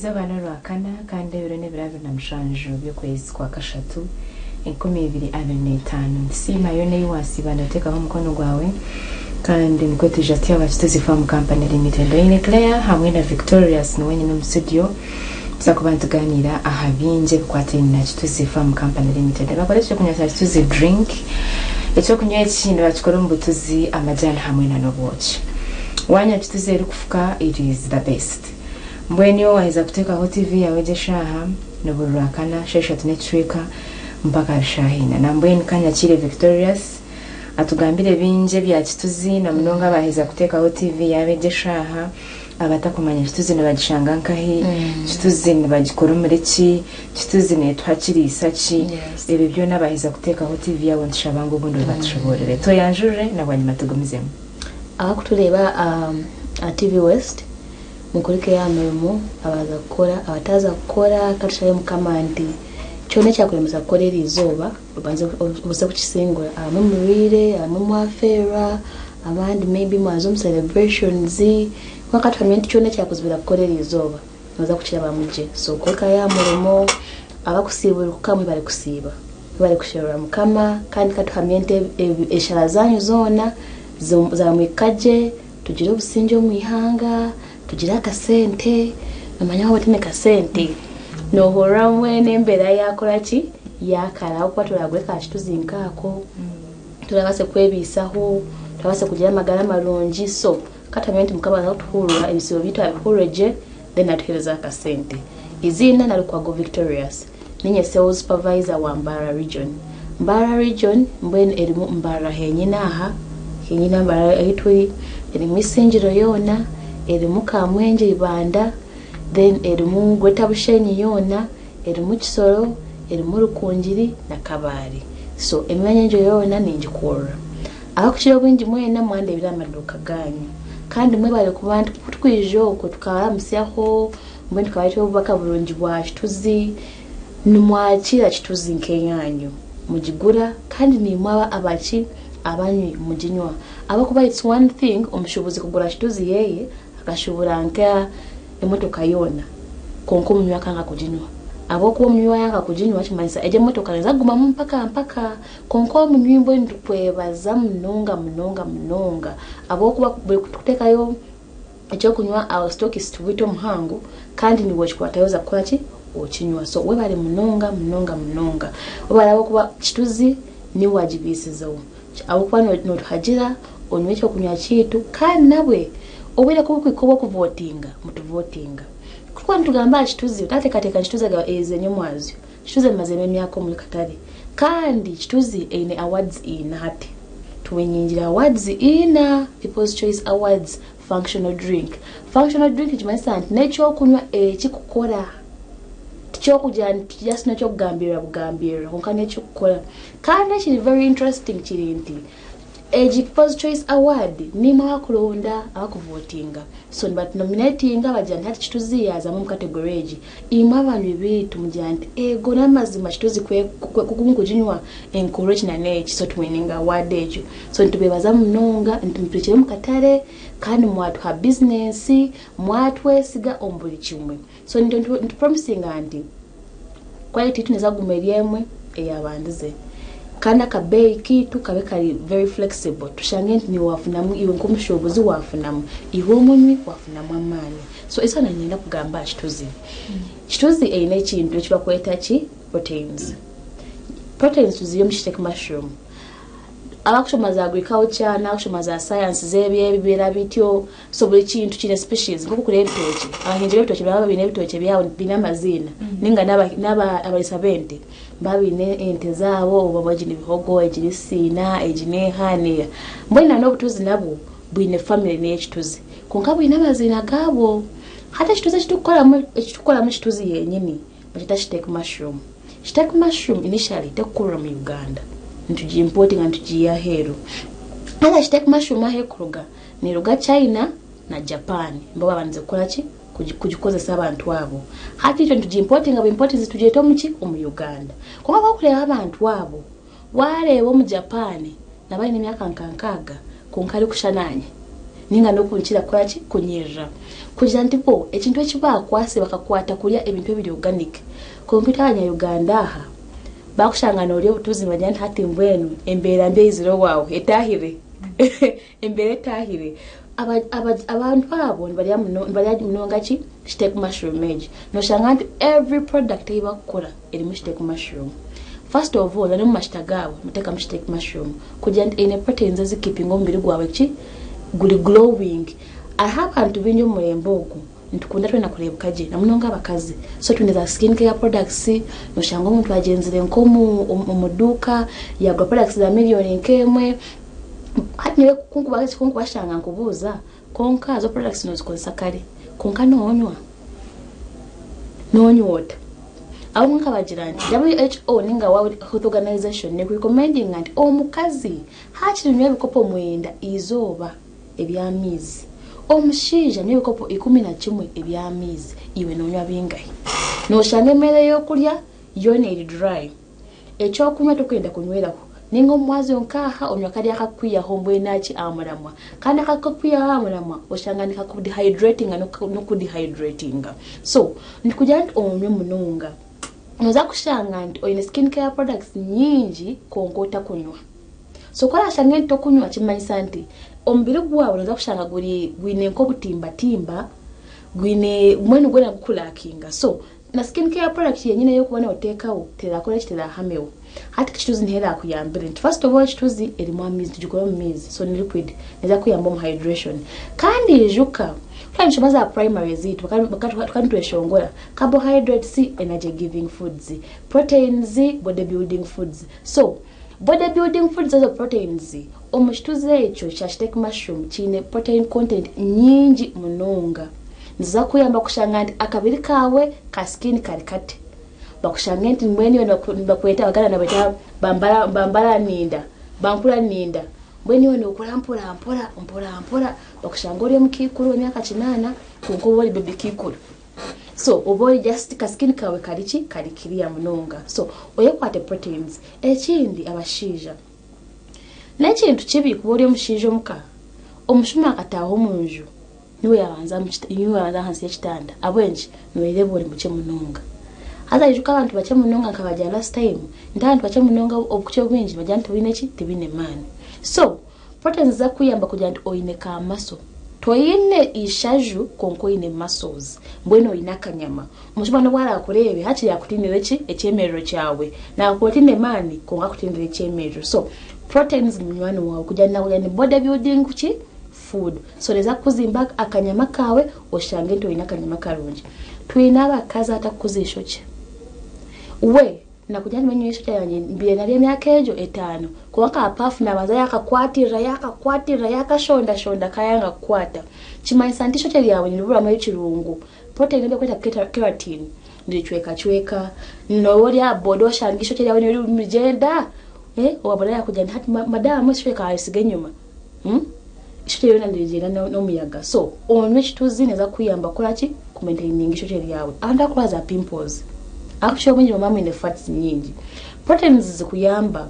Erizooba n'orwakana kandi ebiro n'ebiro 27 by'okwezi kwa kashatu 2025. Nitusiima yoona ei waasiiba nooteekaho omukono gwawe kandi nikwo twija tutya aba Kituzi Farm Company Limited. Oine Claire hamwe na Victorious niwe nyine omu studio tuza kuba nitugaaniira aha bingi ebikwataine na Kituzi Farm Company Limited. Nibakora eky'okunywa kya Kituzi Drink. Eky'okunywa eki nibakikora omu butuzi, amajaani hamwe na n'obwoki. Waanywa Kituzi erikufuka it is the best. Mbwenu iwe waaheza kuteekaho TV yaawe egyo eshaaha, ni buri Rwakana, shaaha ishatu n'ekicweka mpaka ahari shaaha ina. Na mbwenu ka nyakiire Victorious atugambire bingi ebya Kituzi na munonga abaaheza kuteekaho TV yaabo egyo eshaaha, abatakumanya Kituzi nibagishanga nkahi, Kituzi nibagikora omuri ki, Kituzi neetuha kiriisa ki, ebyo byona abaaheza kuteekaho TV yaabo nitushaba ngu obundi obatushoboorore. Tweyanjurire na bwanyima tugumizemu. Abarikutureeba aha TV West, Mukurikeyo aha mirimo, abaaza kukora, abataaza kukora, ka tushabe Mukama nti kyona ekyakuremesa kukora eri izooba obanze obaase kukisingura. Abamwe murwaire, abamwe mwafeerwa, abandi maybe mwaza omu celebrations, kwonka ka tuhamye nti kyona ekyakuzibira kukora eri izooba nooza kukirabamu gye. So kurikayo aha murimo, abakusiiburuka mwebare kusiiba, mwebare kusherura Mukama kandi ka tuhamye nti eshara zaanyu zoona zaamwika gye. Tugire obusingye omu ihanga, tugire akasente, nomanya waaba otaine kasente nohurira mbwenu embeera yakora ki yakara ahabw'okuba turagure ka kituzi nkaako, turabaase kwebaisaho, turabaase kugira amagara marungi so ka tuhamye nti Mukama naaza kutuhurira ebizibu byaitu abihurire gye then atuheereze akasente. Eiziina Nalukwago Victorious, niinye sales supervisor wa Mbarara region. Mbarara region mbwenu erimu Mbarara henyine aha, henyine Mbarara ahi turi, erimu Isingiro yoona, erimu Kamwengye Ibanda, then erimu Greater Bushenyi yoona, erimu Kisoro, erimu Rukungiri na Kabale. So emyanya egyo yoona ningikurura. Abakukira obwingi mwena mwandeebire aha maduuka gaanyu kandi mwebare kuba nti ku tukwija okwo tukabaramutsyaho, Mbwenu tukabareetera obubaka burungi bwa Kituzi, nimwakiira Kituzi nk'eyaanyu, mugigura kandi naimwe aba abaki abanywi muginywa. Ahabw'okuba it's one thing omushuubuzi kugura Kituzi yeeye akashuubura nka emotoka yoona kwonka omunywi akanga kuginywa. Ahabw'okuba omunywi waayanga kuginywa kimanyisa egyo emotoka neeza kugumamu mpaka mpaka. Kwonka omunywi mbwenu nitukwebaza munonga munonga munonga ahabw'okuba buri kututeekayo Ekyokunywa aho stockist waitu omuhango kandi niiwe okikwatayo oza kukora ki? Okinywa. So webare munonga munonga munonga. Webare ahabw'okuba Kituzi niiwe wagibiisizeho. Ahabw'okuba notuhagira onywa ekyokunywa kyaitu kandi nabwe obwire ku burikuhika obw'okuvotinga mutuvotinga. Ku turikuba nitugamba aha Kituzi otateekateeka ngu Kituzi eizire nyomwazyo. Kituzi emaziremu emyaka omuri katare kandi Kituzi eine awards ina hati. Tuwinyingire awards ina, People's Choice Awards Functional Drink. Functional drink nikimanyisa nti n'ekyokunywa ekikukora. Tikyokugira nti just n'ekyokugambirira bugambirira kwonka n'ekikukora. Kandi ekiri very interesting kiri nti Egi People's Choice Award nimwe abakuronda abakuvotinga so nibatunominatinga bagira nti hati Kituzi yazamu omu category egi imwe abanywi beitu mugira nti ego namazima Kituzi kumukuginywa enkuru eki na neki so tuwininga award egyo so nitubebaza munonga nti muturekire omu katare kandi mwatuha business mwatwesiga omu buri kimwe so nitupromisinga nti Quality yaitu neeza kuguma eri emwe eyabandize kandi akabeeyi kaitu kabe kari very flexible tushange nti niiwe waafunamu iwe nk'omushuubuzi waafunamu, iwe omunywi waafunamu amaani. So eizooba niinyenda kugamba aha kituzi. Kituzi eine ekintu eki barikweta ki proteins. Proteins tuziiha omu shiitake mushroom. Abarikushoma za agriculture n'abarikushoma za science z'ebi ebibeera bityo So buri kintu kiine species nk'oku orikureeba ebitookye, abahingi b'ebitookye nibaba baine ebitookye byabo biine amaziina ninga n'aba abariisa b'ente nibaba baine ente zaabo oba egi ni bihogo, egi ni siina, egi n'eha n'eha. Mbwenu na n'obutuzi nabwo bwine family n'ey'ekituzi kwonka bwine amaziina gaabwo. Hati ekituzi eki turikukoramu eki turikukoramu ekituzi yenyini bakyeta shitake mushroom. Shitake mushroom initially terikukurira omu Uganda, nitugi-importinga nitugiiha aheeru. Haza shitake mushroom ahu erikuruga Neeruga China na Japan nibo baabandize kukora ki? Kugikozesa abantu abo. Hati itwe nitugimpotinga bwimpotinzi tugireeta omu ki? Omu Uganda. Kwonka ku orikureeba abantu abo, waareeba omu Japan naaba aine emyaka nka nkaaga kwonka arikushusha naanye. Ninga n'okunkira kukora ki? Kunyirira. Kugira nti bo ekintu eki baakwasire bakakwata kurya ebintu ebiri organic. Kwonka itwe abanya-Uganda aha, baakushanga noorya obutuzi nibagira nti hati mbwenu embeera mbi eizire owaawe etaahire. Embeera etaahire. Abantu abo nibarya nibarya munonga ki? Shiteek mushroom egi. Nooshanga nti every product ei barikukora erimu shiteek mushroom. First of all, n'omu mashita gaabo nibateekamu shiteek mushroom kugira nti eine proteins ezikipinga omubiri gwawe ki? Guri glowing. Hariho abantu baingi omu murembe ogu nitukunda twena kureebeka gye na munonga abakazi. So twine za skin care products, nooshanga omuntu agyenzire nk'omu omu duuka yaagura products za million nk'emwe. Hati nyowe ku nkubashanga nkubuuza, kwonka zo products noozikozesa kare, kwonka noonywa? Noonywa ota? Ahabw'okuba nkabagira nti WHO ninga World Health Organization nekurikomendiinga nti omukazi haakiri nywa ebikopo mwenda eizooba eby'amaizi, omushaija nywa ebikopo 11 eby'amaizi, iwe noonywa bingahi? Nooshanga emere ey'okurya yoona eri dry. Eky'okunywa torikwenda kunyweraho. Nainga omu mwazyo nk'aha onywa kariya akakukwihaho mbwenu aki aha muramwa. Kandi ako akakukwihaho aha muramwa oshanga nikakudihayiduretinga n'okukudihayiduretinga. So, nitukugira nti onywe munonga. Nooza kushanga nti oine skin care products nyingi kwonka otakunywa. So ku oraashange nti tokunywa kimanyisa nti omubiri gwawe nooza kushanga guri gwine nk'obutimbatimba, gwine mbwenu gwona gukurakinga. So Na skin care product yenyini eyokuba notekaho terakora ki terahameho. Hati kituzi niho erakuyambire nti first of all kituzi erimu amaizi tugikora omu maizi so ni liquid neza kuyamba omu hydration. Kandi ijuka twaba nitushoma za primary zitu tukaba nitweshongora carbohydrates energy giving foods, proteins body building foods. So body building foods ezo proteins omu kituzi ekyo kya shiteki mushroom kiine protein content nyingi munonga. Niziza kukuyamba kushanga nti akabiri kaawe ka skin kari kati. Bakushange nti mbwenu iwe nibakweta abaganda nibabeeta bambara bambaraninda, bankuraninda. Mbwenu iwe nookura mpora mpora, mpora mpora, bakushange ori omukaikuru w'emyaka kinaana kwonka obe ori bebi kaikuru. So obe ori just ka skin kaawe kari ki, kari clear munonga. So oyekwate proteins. Ekindi abashaija, n'ekintu kibi kuba ori omushaija omuka, omushuma akataaha omunju, Niiwe yaabanza niiwe yaabanza ahansi y'ekitanda. Ahabw'enki? Nooreeba ori mukye munonga. Haza ijuka abantu bakye munonga nkabagira last time nti abantu bakye munonga obukye obwingi nibagira ngu tibaine ki? Tibaine maani. So, proteins niziza kukuyamba kugira nti oine ka muscle. Toine ishaju kwonka oine muscles. Mbwenu oine akanyama. Omushuma n'obu araakureebe hakiri akutiinire ki? Ekyemerero kyawe. Naakuba otaine maani kwonka akutiinire ekyemerero. So, proteins ni munywani waawe kugira ngu naakugira ni body building ki? Food. So neeza kukuzimba akanyama kaawe oshange nti oine akanyama karungi. Twine abakazi abatakukuza eishokye. We nakugira nti mbwenu nyowe eishokye ryangye mbaire naryo emyaka egyo etaano kwonka ka paafu naabanza yaakakwatirira yaakakwatirira yaakashondashonda kaayanga kukwata. Kimanyisa nti eishokye ryawe niriburamu ekirungo, protein ebi barikweta keratin niricwekacweka. Nooba ori aha boda oshanga eishokye ryawe nirigyenda, owa boda yaakugira nti hati madaamu eishokye kaarisiga enyima. Eishokye ryona nirigyenda n'omuyaga. So onywe ekituzi neeza kukuyamba kukora ki? Kumaintaininga eishokye ryawe. Abantu abarikuba za pimples, ahabw'okuba obwingi nimuba mwine fats nyingi. Proteins nizikuyamba.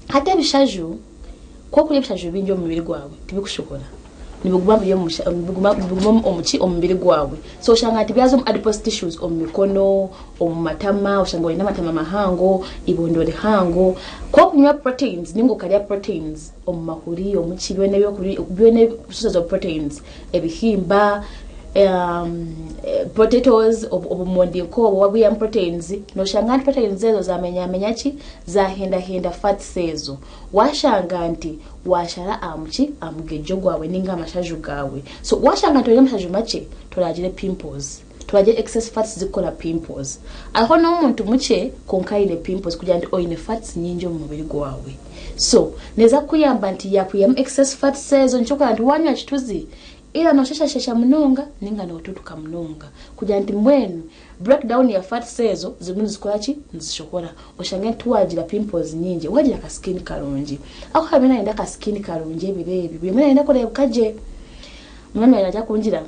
Hati ebishaju, ku okurya ebishaju bingi omu mubiri gwawe, tibikushohora. Nibiguma biri omu nibiguma nibiguma omu ki? Omu mubiri gwawe. So oshanga nti byaza omu adipose tissues, omu mikono, omu matama, oshanga oine amatama mahango, eibondo rihango. Ku okunywa proteins ninga okarya proteins, omu mahuri, omu ki, byona ebyokurya, byona sources of proteins, ebihimba, potatoes, obumondi nk'obwo wabwihamu proteins, noshanga nti proteins ezo zamenyamenya ki, zahendahenda fats ezo. Washanga nti washara aha muki, aha mugejo gwawe ninga aha mashaju gaawe. So washanga nti oine amashaju makye, toragire pimples. Toragire excess fats zikukora pimples. Hariho n'omuntu mukye kwonka aine pimples kugira nti oine fats nyingi omu mubiri gwawe. So neeza kukuyamba nti yaakwihamu excess fats ezo nikyo orikureeba nti waanywa kituzi either noosheshashesha munonga nainga nootuutuka munonga kugira nti mbwenu break down ya fats ezo zirimu nizikora ki? Nizishohora oshange nti tiwaagira pimples nyingi waagira ka skin karungi. Ahabw'okuba buri omwe naayenda ka skin karungi ebiro ebi, buri omwe naayenda kureebeka gye. Munywani wangye naija kungira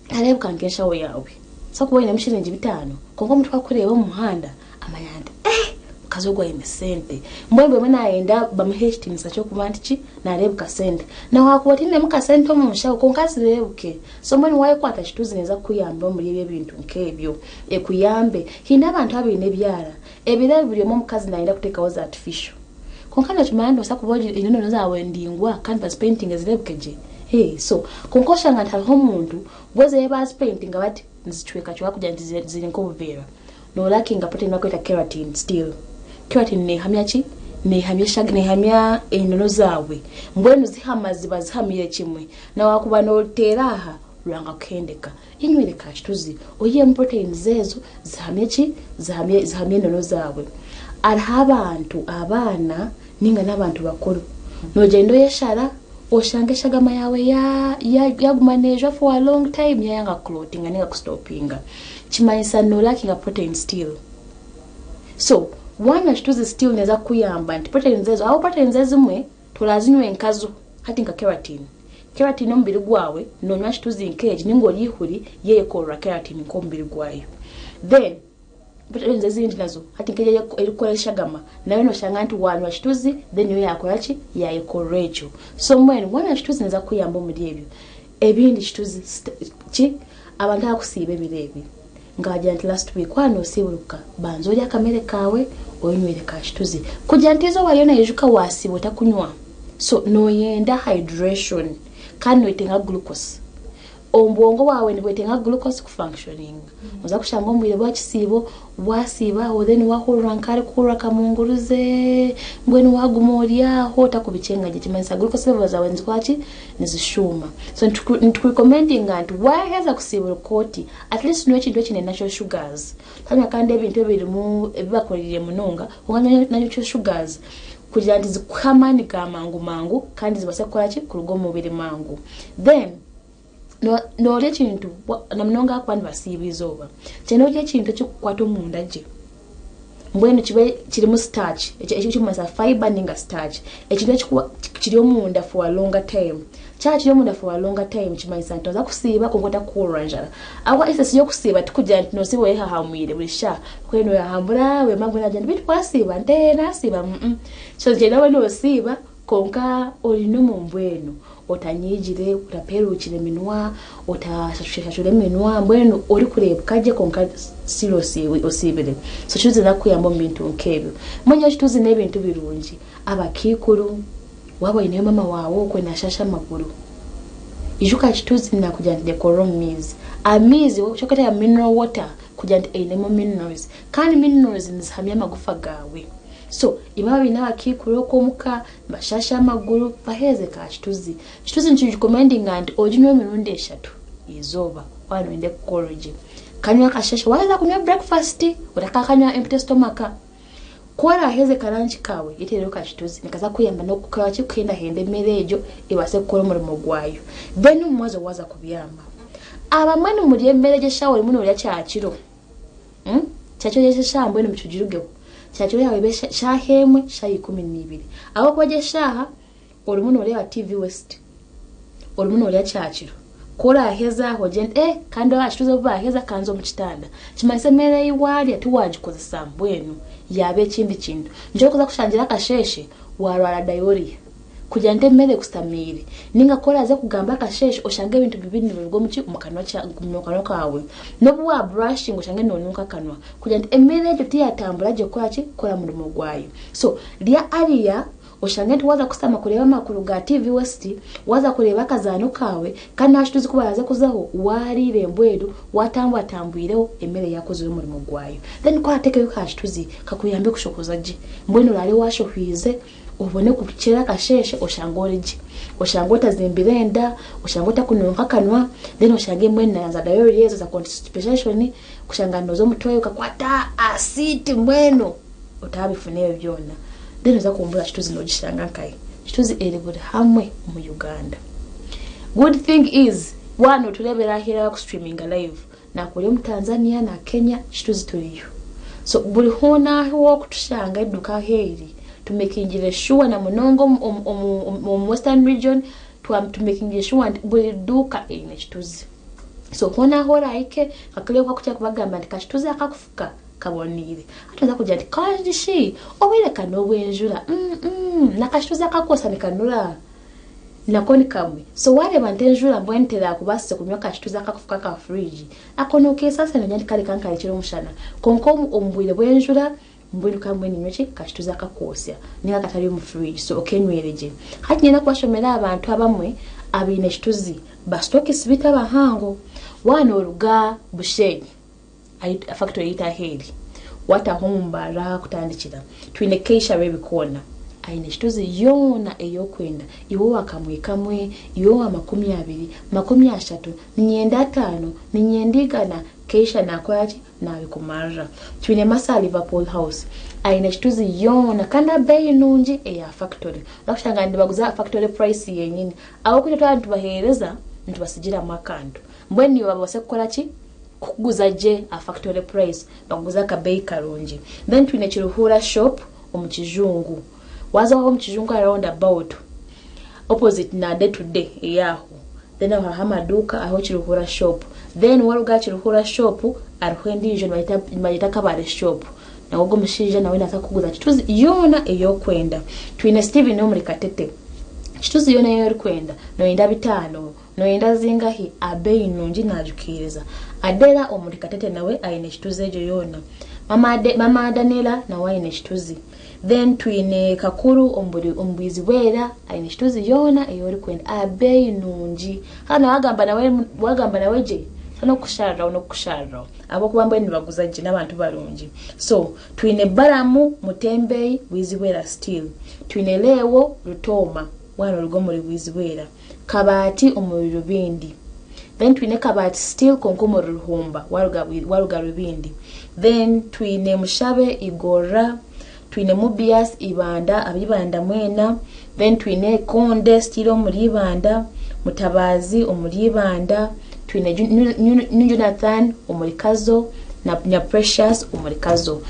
Ntareebeka nk'enshaho yaawe. Osobola kuba oinemu shiringi bitaano, kwonka omuntu ku akureeba omu muhanda, amanya nti, Eh! Omukazi ogu aine sente. Mbwenu buri omwe naayenda bamuhe ekitiinisa ky'okuba nti ki, naareebeka sente. Na waakuba otainemu kasente omu nshaho kwonka zireebuke. So mbwenu waayekwata kituzi neeza kukuyamba omuri ebyo ebintu nk'ebyo, ekuyambe. Haine abantu abaine ebyara, ebiro ebi buri omwe omukazi naayenda kuteekaho za artificial. Kwonka nookimanya nti noobaasa kuba oine enono zaawe ndaingwa kandi bazipaintinge zireebeke gye? Ee, so kwonka oshanga nti hariho omuntu, bo ezeye baazipaintinga bati, nizicwekacweka kugira nti ziri nk'obuveera. Norakinga protein barikweta keratin still. Keratin nehamya ki? Nehamya eshag nehamya enono zaawe. Mbwenu zihama ziba zihamiire kimwe. Na wakuba noteera aha rwanga kuhendeka. Inywere kakituzi oihemu proteins ezo zihamye ki? Zihamye zihamye enono zaawe. Hariho abantu abaana ninga n'abantu bakuru nogyenda oyeshara oshanga eshagama yaawe yaguma neejwa for a long time yayanga kuclottinga ninga kustopinga kimanyisa no lackinga protein still so wanywa kituzi still neeza kukuyamba nti proteins ezo ahabw'okuba proteins ezimwe torazinywa enkazo hati nka keratin, keratin omubiri gwawe nonywa kituzi nk'egi ninga orya eihuri yeyekorera keratin nk'omubiri gwayo then Proteins ezindi nazo hati nk'egi erikukora eshagama nayo noshanga nti wanywa kituzi then yo yakora ki yayekorera ekyo. So mbwenu wanywa kituzi neza kukuyamba omuri ebyo. Ebindi kituzi ki abantu abakusiiba ebiro ebi nkabagira nti last week waba nosiiburuka banza orye akamere kaawe oyenywere ka kituzi kugira nti eizooba ryona ijuka wasiiba otakunywa so noyenda hydration kandi noyetenga glucose. Obwongo bwawe nibwetenga glucose ku functioninga. Noza kushanga omu bwire bwa kisiibo wasiiba aho then wahurira nkarikuhurira kamunguruze mbwenu waguma ori aho otakubikyenga gye kimanyisa glucose level zawe nizikora ki nizishuuma. So nituku recommendinga nti waheza kusiiburuka oti at least nywa ekintu ekiine natural sugars. Tanywa kandi ebintu ebirimu ebibakorire munonga kwonka nywa natural sugars kugira nti zikuhe amaani ga mangu mangu kandi zibase kukora ki kuruga omu mubiri mangu. Then Noorya ekintu na munonga ahakuba nibasiiba eizooba, kyenda orye ekintu ekirikukukwata omunda gye, mbwenu kibe kirimu starch, ekirikumanyisa fibre ninga starch, ekintu ekirikuba kiri omunda for a longer time. Kyaba kiri omunda for a longer time kimanyisa nti nooza kusiiba kwonka otarikuhurira njara. Ahabw'okuba essence y'okusiiba tikugira nti noosiiba oyehahamwire buri shaaha, mbwenu nooyehahambura wema mbwenu agira nti beitu waasiiba? Nti ee naasiiba. So nikyenda obe noosiiba kwonka ori n'omu mbwenu. Otanyiigire, otapeeruukire minwa, otashashura eminwa, mbwenu orikureebeka gye kwonka still osiibire. So kituzi nakukuyamba omu bintu nk'ebyo. Mbwenu nyowe kituzi n'ebintu birungi. Abakaikuru, waaba oineyo maama waawe okwe naashasha amaguru, ijuka kituzi nakugira nti dekorera omu maizi. Amaizi ekyokweta mineral water kugira nti einemu minerals kandi minerals nizihamya amagufa gaawe. So imwe abaine abakaikuru okwo omuka, Bashashe amaguru baheereze ka kituzi. Kituzi nikirekomendinga nti oginywe emirundi eshatu eizooba waaba noyenda ekukore gye. Kanywe akasheshe waaheza kunywa breakfast otakakanywa empty stomach. Ku oraaheze ka lunch kaawe yeteereho ka kituzi nikaza kukuyamba n'okukora ki kuhendahenda emere egyo ebaase kukora omurimo gwayo. Then omu mwazyo waaza kubyama. Abamwe nimurya emere egyo eshaaha orimu noorya kyakiro. Kyakiro egyo eshaaha mbwenu mukigirugeho. Kyakiro yaawe ebe shaaha emwe, shaaha 12. Ahabw'okuba egyo eshaaha orimu nooreeba TV West, orimu noorya kyakiro. Ku oraaheze aho ogire nti eh kandi aha kituuzi obu baaheza ka nze omu kitanda. Kimanyisa emere ei waarya tiwaagikozesa mbwenu yaaba ekindi kintu. Nikyo orikuza kushangira akasheeshe waarwara diarrhea. Kugira nti emere ekusitamiire. Ninga ku oraaze kugamba akasheeshe oshange ebintu bibi nibiruga omu ki? Omu kanwa omu kanwa kaawe. N'obu wa brushinga oshange noonunka akanwa. Kugira nti emere egyo tiyatambura gye kukora ki? Kukora murimo gwayo. So, rya ariya oshange nti waaza kushutama kureeba amakuru ga TV West, waaza kureeba akazaano kaawe, kandi naha kituuzi ku baraaze kuzaho, waariire mbwenu, waatambwatambwireho, emere yaakozire omurimo gwayo. Then ku oraateekeyo ka kituzi, kakuyambe kushokoza gye. Mbwenu oraare waashohwize. Obone kukyera akasheeshe oshange ori gye, oshange otazimbire enda, oshange otakununka akanwa, then oshange mbwenu na za diarrhea ezo za constipation, kushanga nooza omu toilet okakwata aha seat mbwenu otaabifuna ebyo byona. Then oza kumbura kituzi noogishanga nkahi? Kituzi eri buri hamwe omu Uganda. Good thing is waaba nootureebera aheeru abarikustreaminga live, Nakuri omu Tanzania na Kenya kituzi turiyo. So buri hoona ahu orikutushanga eduuka ahu eri tumekingire shuwa na munonga omu western region tumekingire shuwa nti buri duuka eine kituzi. So hoona ahu orahike nka Claire oku arikukira kubagamba nti kakituzi akakufuka. Kaboneire. Hati noza kugira nti kandi shi obwire ka n'obw'enjura mm nakakituzi akakwosa nikanura nako ni kamwe. So wareeba nti enjura mbwenu terakubaasise kunywa akakituzi akakufuka aka fridge ako nokesaasira nogira nti kare kankarekire omushana kwonka omu bwire bw'enjura mbwenu ka mbwenu ninywa ki akakituzi akakwotsya ninga akatari omu fridge so okenywere gye. Hati niinyenda kubashomera abantu abamwe abaine ekituzi ba stokisi beitu abahango. Waaba noruga Bushenyi. Factory yaitu ahu eri wataho omu mbarara ahakutandikira twine Keisha Rwebikoona aine kituzi yoona eyokwenda iwe owa kamwe kamwe iwe owa 20 30 ninyenda ataano ninyenda igana Keisha nakoraki nabikumarira twine Masa Liverpool House aine kituzi yoona kandi abeeyi nungi eya factory orakushanga nibaguza factory price yenyini ahabwokuba itwe twaba nitubahereza nitubasigiramu akantu mbwenu iwe babaase kukoraki kukuguza gye aha factory price bakuguza akabeeyi karungi. Then twine Kiruhura shop omu kijungu. Waaza waaba omu kijungu aha round about opposite na day to day eyaaho then aho hariho amaduuka hariho Kiruhura shop. Then waaruga aha Kiruhura shop hariho endiijo nibagyeta Kabare shop. Nawe ogwo omushaija nawe naabaasa kukuguza kituzi yoona ei orikwenda. Twine Steven omuri Katete. Kituzi yoona ei orikwenda, nooyenda bitaano, Noyenda zingahi? Abeeyi nungi najukiiriza. Adela omuri Katete nawe aine ekituzi egyo yoona. Mama Ade, mama Danela nawe aine ekituzi. Then twine Kakuru omuri omu Bwizibwera aine ekituzi yoona ei orikwenda. Abeeyi nungi. Haza wagamba nawe wagamba nawe gye n'okukushariraho n'okukushariraho ahabw'okuba mbwenu nibaguza gye n'abantu barungi. So twine Balamu Mutembeyi Bwizibwera still. Twine Leo Rutooma waaba noruga omuri Bwizibwera. Kabaati omuri Rubindi then twine Kabaati still kwonka omuri Ruhumba waruga waruga Rubindi then twine Mushabe Igorora twine Mubias Ibanda ab'Ibanda mwena then twine Konde still omuri Ibanda Mutabaazi omuri Ibanda twine New Jonathan omuri Kazo na na Precious omuri Kazo.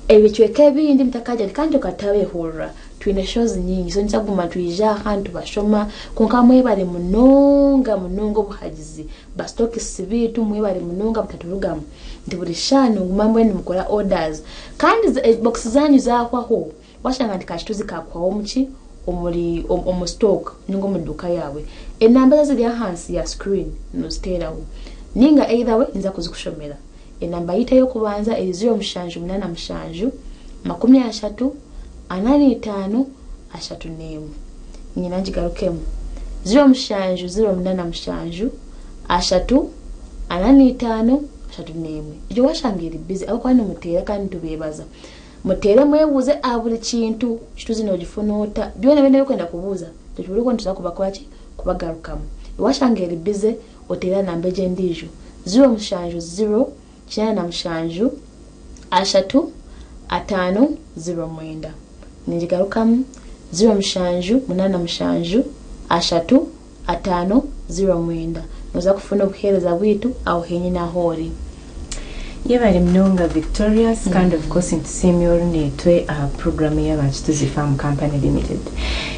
Ebicweka ebindi mutakagira nti kandi okatabehurira Twine shows nyingi so nituza kuguma nitwija aha nitubashoma kwonka mwebare munonga munonga obuhagizi ba stockists beitu mwebare munonga mutaturugamu nti buri shaaha nimuguma mbwenu nimukora orders kandi box zanyu zahwaho washanga nti kakituzi kakuhwaho omuki omuri omu stock ninga omu duuka yaawe enamba ezo eziri ahansi ya screen noziteeraho ninga either way ninza kuzikushomera enamba yeitu eyokubanza eri 0787 30 45 31. Niinyenda ngigarukemu. 07 087 3 45 31. Egyo waashanga eri bize ahabw'okuba nimuteera kandi nitubeebaza. Muteere mwebuuze aha buri kintu. Kituzi noogifuna ota? Byona byona ebi orikwenda kubuuza, turi nituza kubakora ki? Kubagarukamu. Waashanga eri bize, oteere aha namba egyo endiijo, 07 0 87 3 5 0 9. Ningigarukamu, 0 7 8 7 3 5 0 9. Noza kufuna obuheereza bwaitu aho henyini ahu ori. Yebare munonga Victorious kandi of course nitusiima ori naitwe aha puroguramu ey'aba Kituzi Farm Company Limited.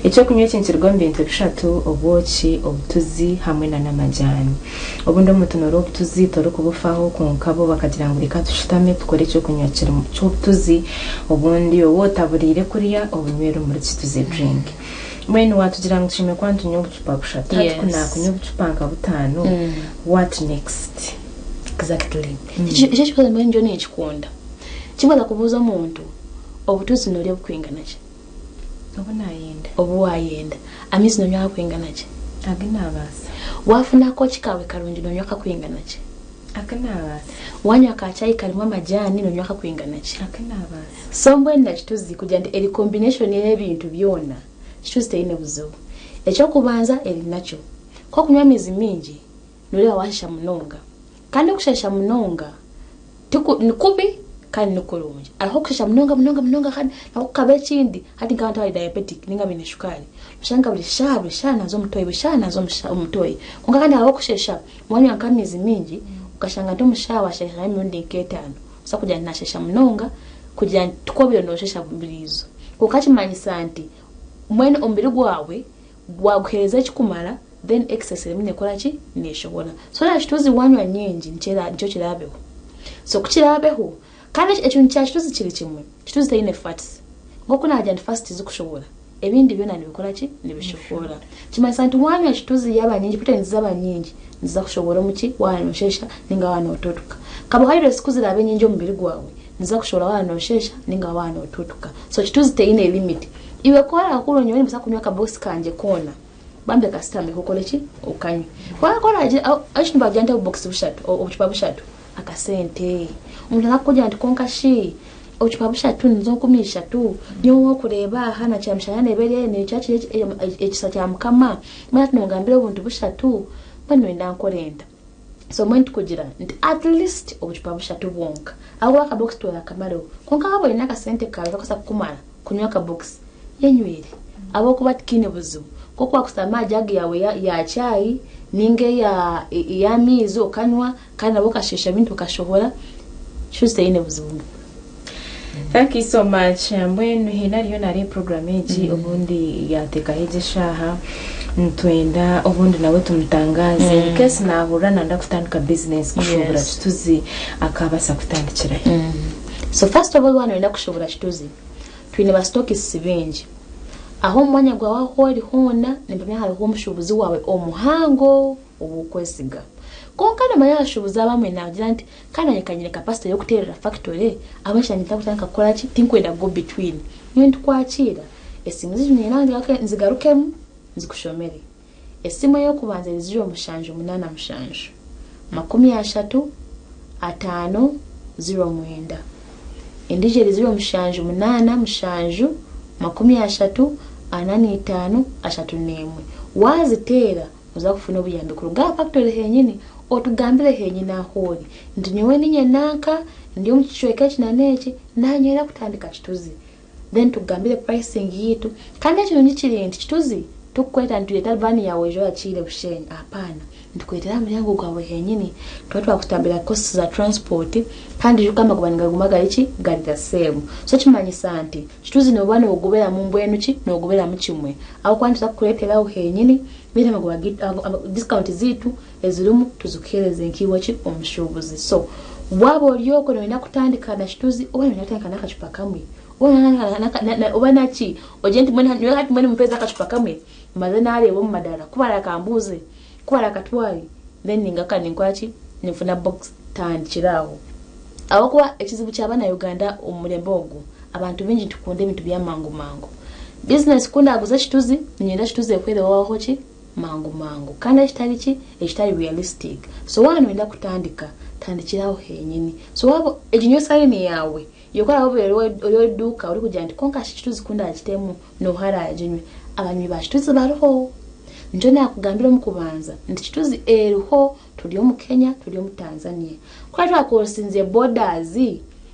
Ekyokunywa eki nikiruga omu bintu bishatu, obwoki, obutuzi hamwe na n'amajaani. Obundi omuntu noreeba obutuzi torikubufaho kwonka bo bakagira ngu reka tushutame tukore ekyokunywa kirimu ky'obutuzi obundi obu otaburiire kuriya obunywere omuri kituzi drink. Mbwenu watugira ngu tushemereire kuba nitunywa obucupa bushatu hati ku nakunywa obucupa nka butaano what next? Exactly. Ekyo ekibuuzo mbwenu nyowe ninkikunda. Kimbaasa kubuuza omuntu, obutuzi norya bukwingana ki? Obu naayenda. Obu waayenda. Amaizi noonywa agakwingana ki? Agu naabaasa. Waafuna akooki kaawe karungi noonywa akakwingana ki? Aku naabaasa. Waanywa ka chai karimu amajaani noonywa akakwingana ki? Aku naabaasa. So mbwenu na kituzi kugira nti eri combination y'ebintu byona, kituzi teine buzibu. Eky'okubanza eri nakyo, ku okunywa amaizi maingi, nooreeba waashasha munonga. Kandi okushasha munonga tiku ni kubi kandi ni kurungi. Hariho okushasha munonga munonga munonga kandi nabwo kukaba ekindi hati nk'abantu abari diabetic ninga abaine shukaari noshanga buri shaaha buri shaaha naaza omu toyi buri shaaha naaza omu toyi. Kwonka kandi hariho okushesha wanywa nk'amaizi maingi okashanga nti omu shaaha washeshaho emirundi nk'etaano osobola kugira nti nashesha munonga kugira nti tikwo obaire noshesha buriizo. Kwonka kimanyisa nti mbwenu omubiri gwawe gwaguheereza ekikumara then excess erimu nekora ki? Neshohora. So na kituzi wanywa nyingi nikyo kirabeho. So kukirabeho. Kandi ekintu kya kituzi kiri kimwe, kituzi teine fats. Nk'oku naagira nti fats tizikushobora, ebindi byona nibikora ki? Nibishobora. Kimanyisa nti wanywa kituzi yaaba nyingi, proteins zaaba nyingi, niziza kushobora omu ki? Waaba noosheesha ninga waaba nootuutuka. Carbohydrates ku ziraabe nyingi omu mubiri gwawe, niziza kushobora waaba noosheesha ninga waaba nootuutuka. So kituzi teine limit. Iwe ku oraahurira nyowe nimbaasa kunywa akabokisi kangye koona, bambe kasitame okore ki? Okanywe. Kwonka ku oraagire, ahu nibagira nti obubokisi bushatu, obucupa bushatu, akasente. Omuntu arikukugira nti kwonka shi obucupa bushatu nizo 3000, nyowe wokureeba aha na kyamushana neeba eri ekisa kya Mukama, mbwenu hati nongambira obuntu bushatu, mbwenu noyenda nkore nta? So mbwenu tukugira nti at least obucupa bushatu bwonka. Ahabw'okuba akabokisi torakamareho. Kwonka waaba oine akasente kaawe kakubaasa kukumara kunywa akabokisi, yenywere. Ahabw'okuba tikiine buzibu. Nk'oku waakushutama aha jagi yaawe ya chai ninga ey'amaizi okanywa kandi nabwo okasheesha ebintu okashohora, kituzi teine buzibu. Thank you so much. Mbwenu haine ariyo nareeba program egi, obundi yateekaho egi eshaaha, nitwenda obundi nawe tumutangaaze in case nahurira nanda kutandika business kushubura kituzi, akabaasa kutandikirahi? So first of all, waaba noyenda kushubura kituzi, twine ba stockists baingi. Aho omu mwanya gwawe ahu ori hoona, nimpamya hariho omushuubuzi waawe omuhango ow'okwesiga. Kwonka noomanya abashuubuzi abamwe naagira nti kandi naanye ka nyine capacity y'okuteerera factory, ahabw'enki naanye ntakutandika kukora ki? Tinkwenda go between. Nyowe nitukwakiira. Esimu zaitu niinyenda nzigarukemu nzikushomere. Esimu ey'okubanza eri 0787 30 50 09. Endiijo eri 0787 30 45 31. Waaziteera noza kufuna obuyambi kuruga aha factory henyini, otugambire henyini ahu ori nti nyowe ninye nanka ndi omu kicweka eki na n'eki nanyenda kutandika kituzi. Then tukugambire pricing yitu. Kandi ekirungi kiri nti kituzi tukukweta nitureeta van yaawe oije oyakiire Bushenyi, apaana. Nitukureetera aha muryango gwawe henyini, tuba twakutambira costs za transport kandi ijuka amagoba nigaguma gari ki? Gari the same. So kimanyisa nti kituzi nooba noogoberamu mbwenu ki? Noogoberamu kimwe. Ahabw'okuba nituza kukureetera aho henyini, then amagoba gaitu, discount zaitu ezirimu tuzikuheereze nk'iwe ki? Omushuubuzi. So waaba ori okwo nooyenda kutandika na kituzi oba nooyenda kutandika n'akacupa kamwe, oba naki, ogire nti mbwenu nyowe hati mbwenu mumpeereze akacupa kamwe mbanze naareeba omu madaara ku baraakambuuze, ku baraakatware, then ningaruka ninkora ki? Ninfuna box tandikira aho. Ahabw'okuba ekizibu kya bana Uganda omu murembe ogu, abantu baingi nitukunda ebintu by'amangu mangu. Bizinesi ku ndaaguze ekituzi, niinyenda ekituzi ehwereho ki? Mangu mangu. Kandi ekitari ki? Ekitari realistic. So waaba nooyenda kutandika, tandikira aho henyini. So waaba egi niyo sayini yaawe y'oku oraabe ori omu iduuka orikugira nti kwonka shi kituzi ku ndaagitemu nooha araaginywe? Abanywi ba kituzi bariho. Nikyo naakugambira omu kubanza nti kituzi eriho, turi omu Kenya, turi omu Tanzania. Ku twakurosinze borders,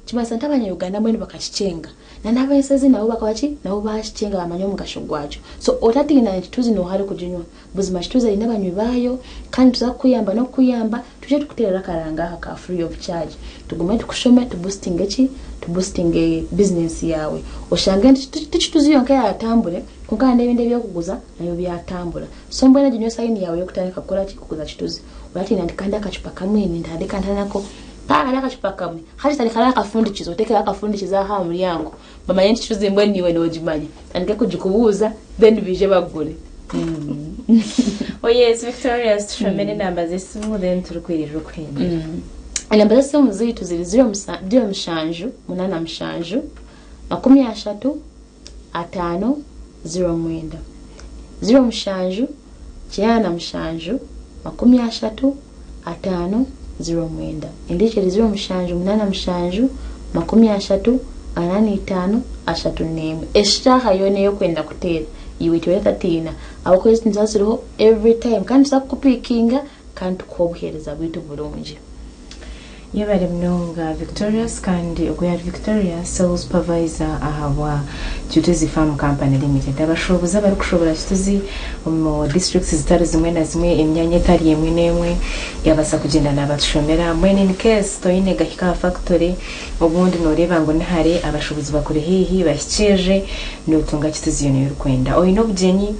kimanyisa nti abanya-Uganda mbwenu bakakikyenga. Na n'ab'ensi ezindi nabo bakaba ki? Nabo baakikyenga bamanya omugasho gwakyo. So otatiina nti kituzi nooha arikuginywa. Buzima kituzi eine abanywi baayo kandi nituza kukuyamba n'okukuyamba twije tukuteerere akaranga aka ka free of charge. Tugume tukushome tubusitinge ki? Tubusitinge bizinesi yaawe. Oshange nti ti kituzi yonka eyaatambure kwonka n'ebindi eby'okuguza nabyo byatambura. So mbwenu egi niyo sayini yaawe y'okutandika kukora ki? Kuguza kituzi. Oratiina nti kandi akacupa kamwe nintandika nta nako? Ka kari akacupa kamwe, hati tandika n'akafundikizo, oteekeho akafundikizo aho aha muryango bamanye nti kituzi mbwenu naiwe noogimanya. Otandike kugikubuuza then baije bagure. Oh yes, Victorious, tushomere enamba z'esimu then turikwirira okuhendera. Enamba z'esimu zaitu ziri 0787 30 50 09. 07 97 30 50 09. Endiijo eri 0787 30 45 31. Eshaaha yoona ey'okwenda kuteera, iwe itwe otatiina ahabw'okuba ezi niziba ziriho every time kandi nituza kukupiikinga kandi tukuhe obuheereza bwaitu burungi. Yebare munonga Victorious, kandi ogwo yari Victoria, sales supervisor ahabwa Kituzi Farm Company Limited, abashuubuzi abarikushubura kituzi omu districts zitari zimwe na zimwe, emyanya etari emwe n'emwe. Yabaasa kugyenda nabatushomera. Mbwenu in case toine gahika aha factory, obundi noreeba ngu nihare, abashuubuzi bakuri haihi bahikirire, notunga kituzi yoona eyorikwenda. Oine obugyenyi,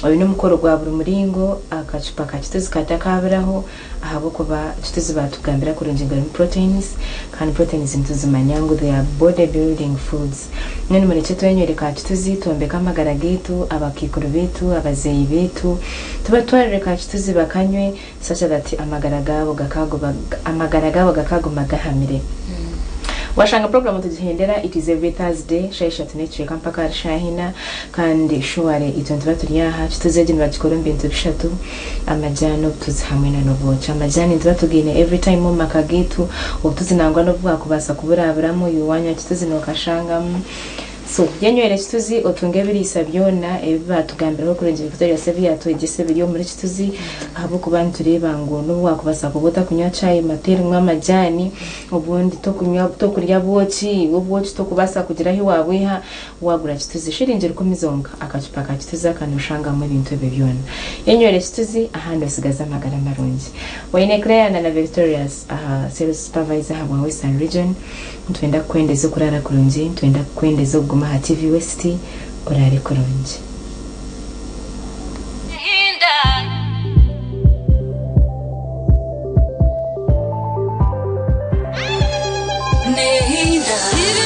Oine omukoro gwa buri muringo, akacupa ka kituzi katakaburaho ahabw'okuba kituzi batugambira kurungi ngu erimu proteins kandi proteins nituzimanya ngu they are body building foods. Mbwenu murekye twenywere ka kituzi twombeke amagara gaitu, abakaikuru baitu, abazeeyi baitu tubatwarire ka kituzi bakanywe such that amagara gaabo gakaguba amagara gaabo gakaguma gahamire. Washanga program tugihendera it is every Thursday shaaha ishatu n'ekicweka mpaka ahari shaaha ina kandi surely itwe nituba turi aha kituzi egi nibagikora omu bintu bishatu amajaani obutuzi hamwe na n'obwoki. Amajaani nituba tugaine every time omu maka gaitu obutuzi nangwa n'obu bwakubaasa kuburaburamu iwe wanywa kituzi nokashangamu. So yenywere kituzi otunge ebiriisa byona ebi batugambiraho kurungi Victoria ebi yatwegyesa ebiri omuri kituzi ahabw'okuba nitureeba ngu n'obu wakubaasa kuba otakunywa chai mate erimu amajaani obundi tokunywa tokurya bwoki obwoki tokubaasa kugira ahi wabwiha wagura kituzi shiringi 10 zonka akacupa ka kituzi aka noshangamu ebintu ebyo byona. Yenywere kituzi ahandi osigaze amagara marungi. Waine Claire na Victorious aha sales supervisor ahabwa Western Region. Nitwenda kukwendeza okurara kurungi, nitwenda kukwendeza okuguma aha TV West orare kurungi. Nehinda.